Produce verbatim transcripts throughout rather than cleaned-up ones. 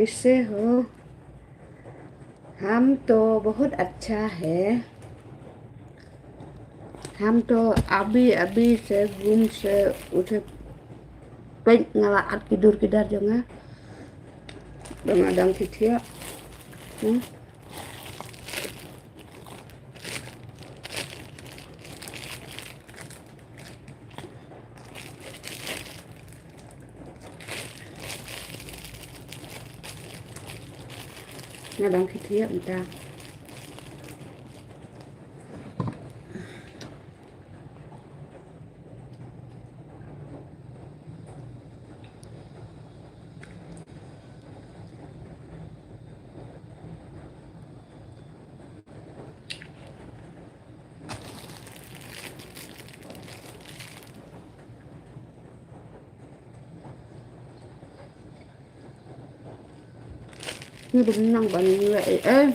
ऐसे हो, हम तो बहुत अच्छा है। हम तो अभी अभी से घूम से उठे, peit nga la at ki dur ki dar jong nga. Ba nga dang thiah thiah. Hmm. Nga dang thiah thiah mynta. Ngi dang nang ban ngi eh eh.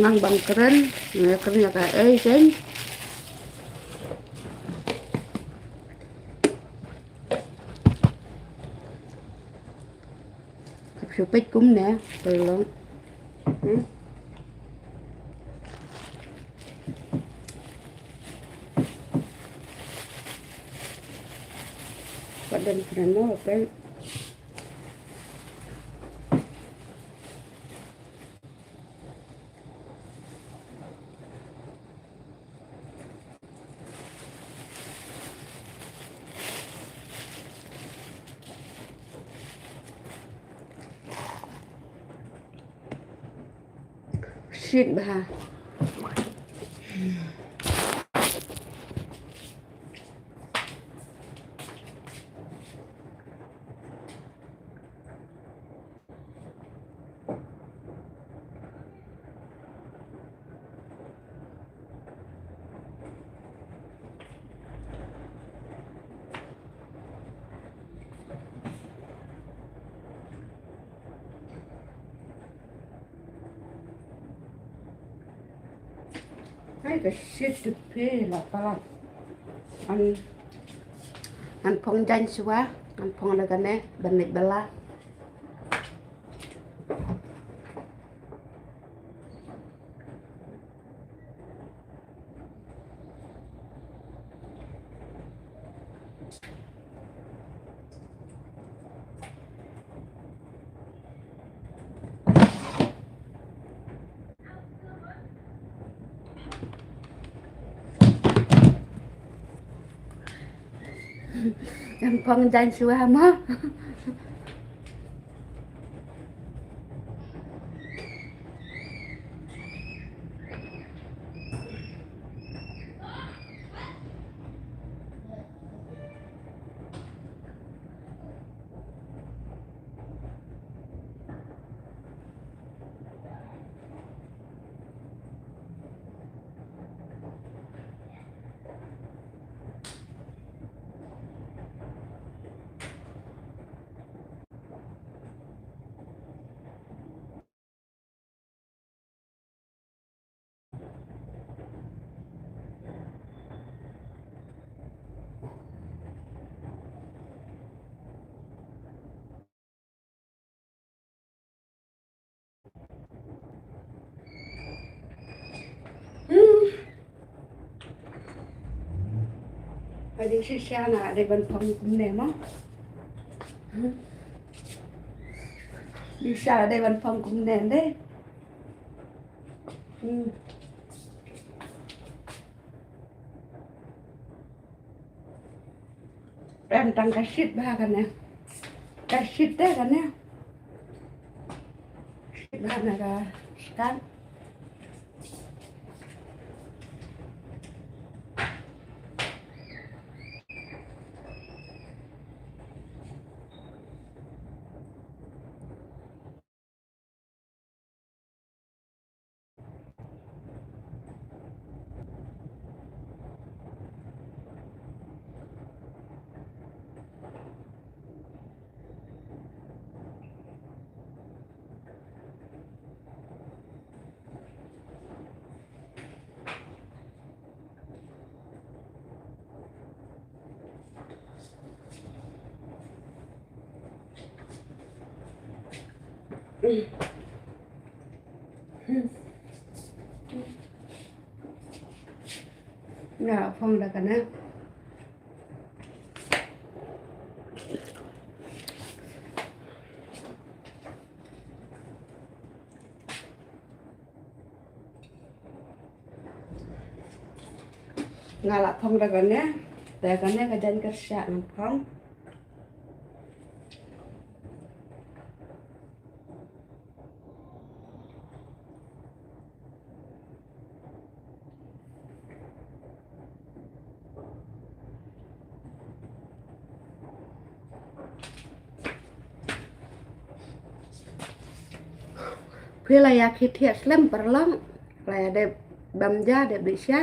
Nang ban kren, ngi kren ïa kaei shen. Hap shu peit kumne, tolong. Hmm. Pat dang kren noh, peit. Shit bha. Hai ka shit tu phi la pala. An, an phong jan shuwa, an phong da kane, ban leit bala. Em phong jan shuwa mo. Hmm. Ade shisha na ade ban phong kumne mo. Hmm. Shisha ade ban phong kumne de. Hmm. Em tang ka shit bha kane. Ka shit te kane. Shit bha na ka skan. Nga phong da kane. Nga la phong da kane. Da kane ka jan ka sha ngan phong. Phi la ïa khie thiah slem paralok, la ïa dep bam ja, dep dih sha.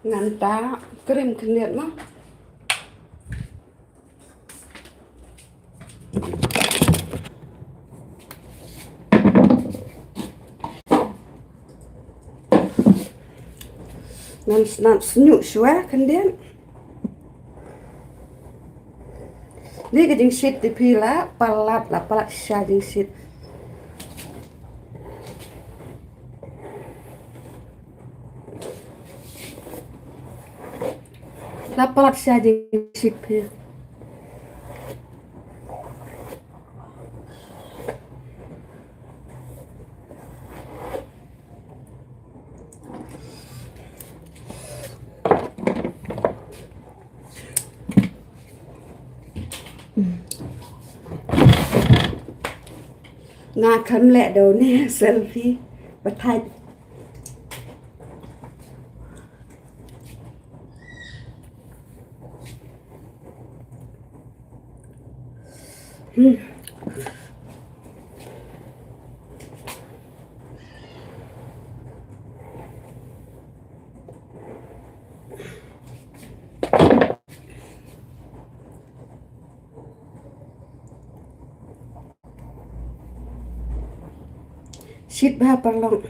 Ngan ta cream khyndiat mo. Ngan sngap snieh shuwa khyndiat. Ni ka jingshit te phi la palat, la palat sha jingshit. La palat sha jingshit phi. Nga kham leh do ne selfie. Batai. Hmm. Shit bha paralok.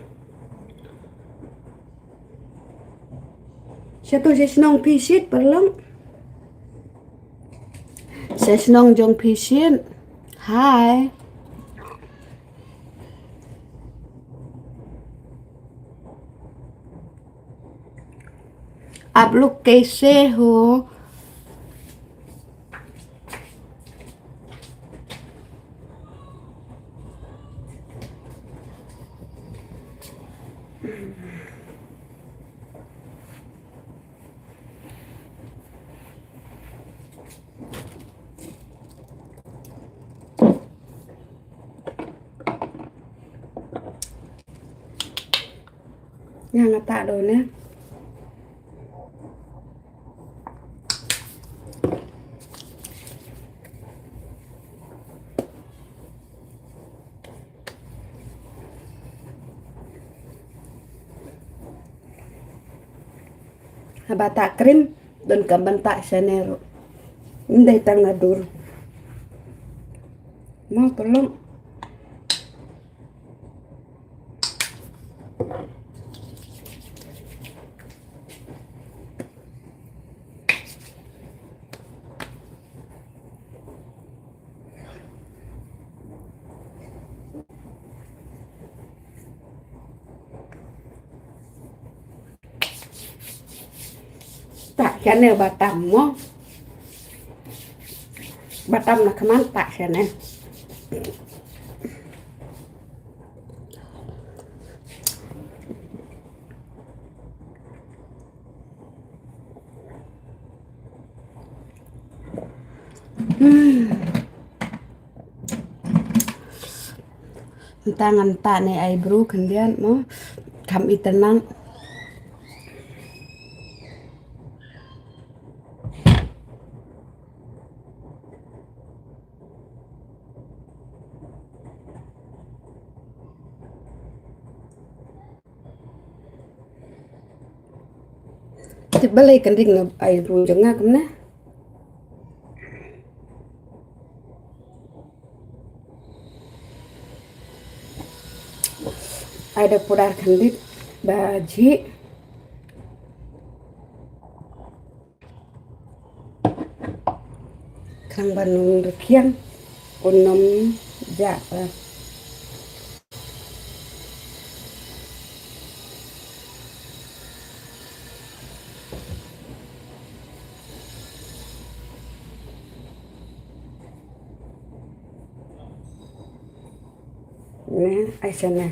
Sha tu sha shnong phi shit paralok. Sha shnong jong phi shit. Hi. आप लोग कैसे हो? Nga nga ta do ne. Haba ta cream, don kam ban ta shane ruh. Ym dei tang na dur. Mo tolong. Ta shane ba tam mo. Ba tam na khmat ta shane. Hmm. Nta ngan ta ne eyebrow khyndiat mo. Kham itynnad. Tip balei kan ring na eyebrow jong nga kumne. Ai da powder khyndiat ba jhieh. Tang ban un rkhiang un nym jah. Ne, ai sana.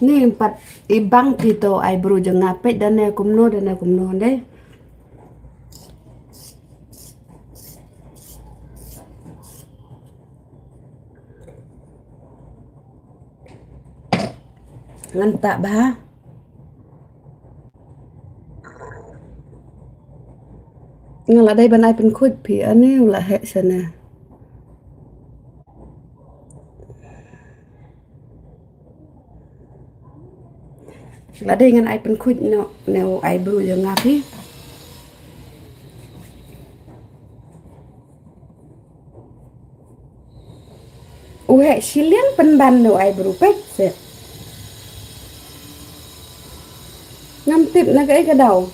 Ni pat i bang kito eyebrow jong nga, peit da ne kumno, da ne kumno de. Ngan tah bha. Nga la dei ban ai pynkhuid phi, ani u la heh shane. La dei ngan ai pynkhuid noh ne u eyebrow jong nga phi. U heh shiliang pynban ne u eyebrow, peit se. Ngam tip na kaei ka daw.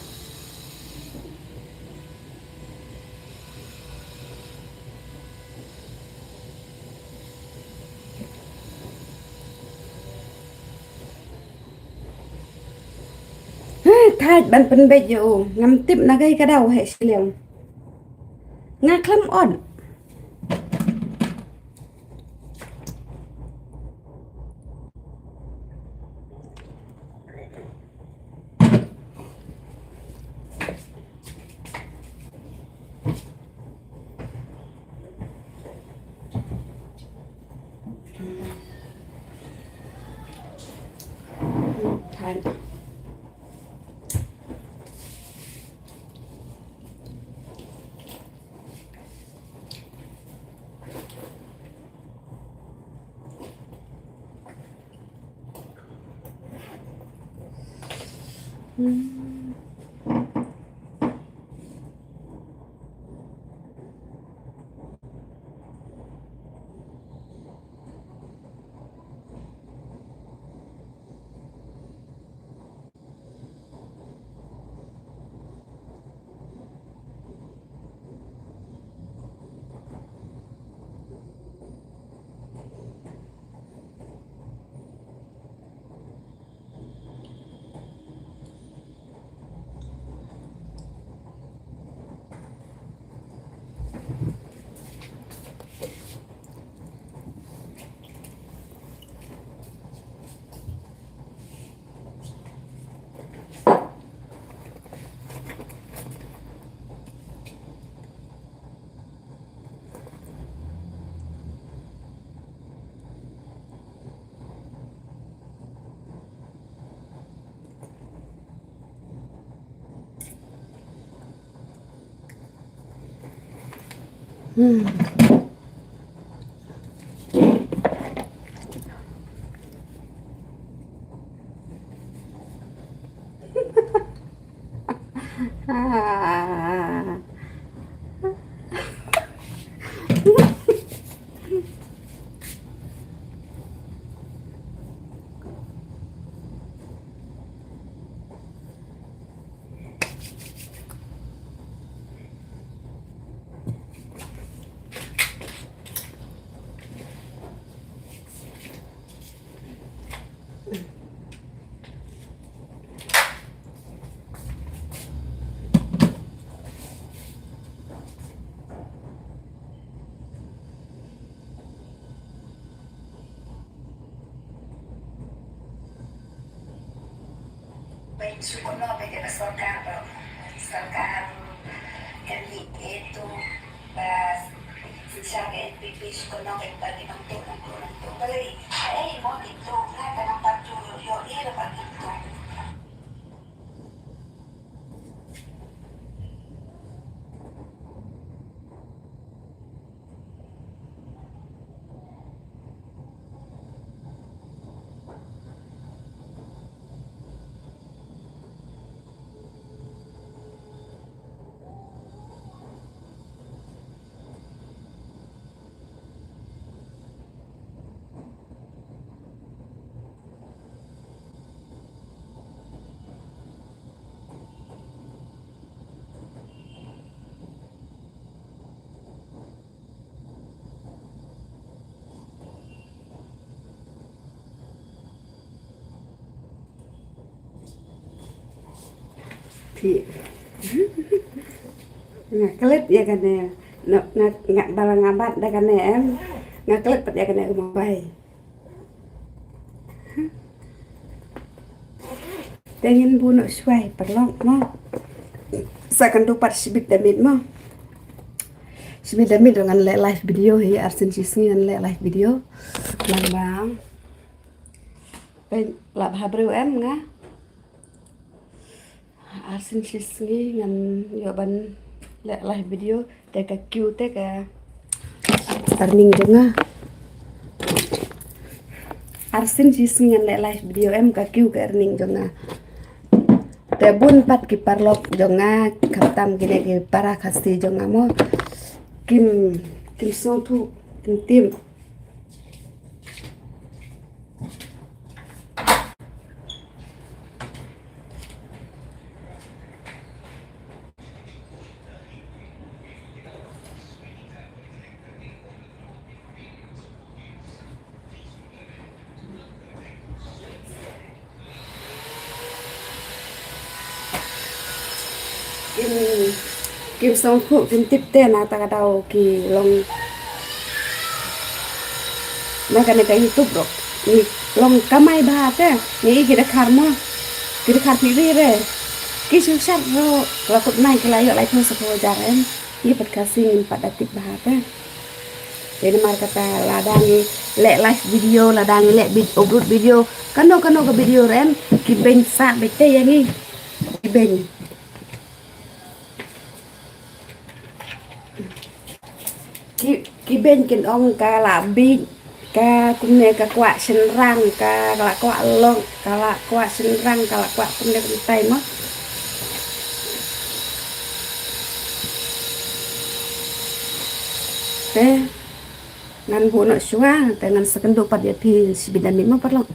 Heh, thait ban pynbeit ïa u. Ngam tip na kaei ka daw u heh shiliang. Nga khlem ot. Phi. Nga klet ïa kane. Nga, nga, nga bala nga bat da kane em. Nga klet pat ïa kane ka mobile. Te ngin buh noh shuwa paralok mo. Sa kynduh pat shibit da miet mo. Shibit da miet ruh ngan leh live video hi, arsien shisngi ngan leh live video. Lang bang. Peit lah bha briew em nga. Arsien shisngi ngan ïoh ban leh live video te ka queue te ka earning jong nga. Arsien shisngi ngan leh live video em ka queue ka earning jong nga. Te bun pat ki paralok jong nga khamtam kine ki para Khasi jong nga mo. Kim, kim sngewthuh, kim tip. Kim, kim sngewthuh, kim tip te na kata ka daw ki long. Na kane ka YouTube ruh ngi long kamai bha te, ngi i ki dkhar mo, ki dkhar phi ri re, ki shu shat ruh la kut nai ki la ïoh laiphew saphew hajar em. Ngi pat Khasi ngim pat da tip bha te. Te namar kata lada ngi leh live video, lada ngi leh bit upload video, kano kano ka video re em, ki beiñ sah beit te ïa ngi. Ki beiñ. Ki, ki beiñ kin ong ka la bit, ka kumne ka kwah shynrang, ka la kwah long, ka la kwah shynrang, ka la kwah kumne kumtai mo. Te ngan buh noh shuwa, te ngan sa kynduh pat ïa phi shibit da miet mo paralok.